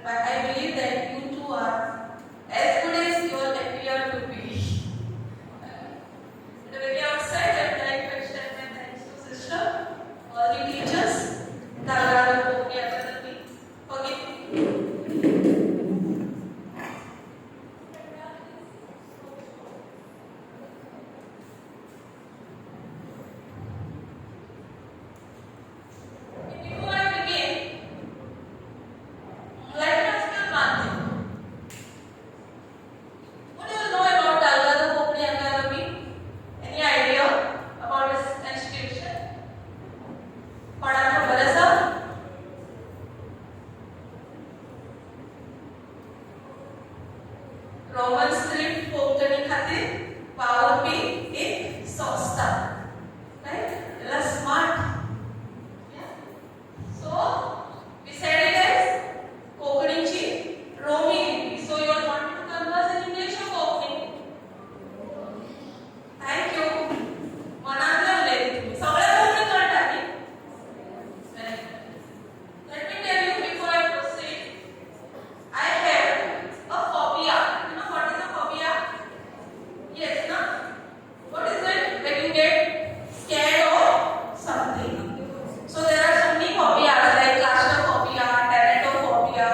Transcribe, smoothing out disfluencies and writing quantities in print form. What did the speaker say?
I believe that you too are as good as you all appear to be. At the very outset, I would like to extend my thanks to sister, all the teachers, Dalgado Konkani Academy. Forgive me. Before I begin, let me ask you one thing. What do you know about Dalgado Konkani Academy? Any idea about this institution? कोणाक खबर आसा? Roman script Konkani खातीर वावुरपी एक संस्था, right? Smart. So we said it as कोंकणीची Romi Lipi. So you all want to converse in English or Konkani? Thank you. मनांतले उलयले तुमी. सगळे कोंकणी कळटा न्ही? Very good. Let me tell you before I proceed, I have a phobia. You know what is a phobia? Yes, no? What is it? When you get scared of something. So there are so many phobias like claustrophobia, thanatophobia,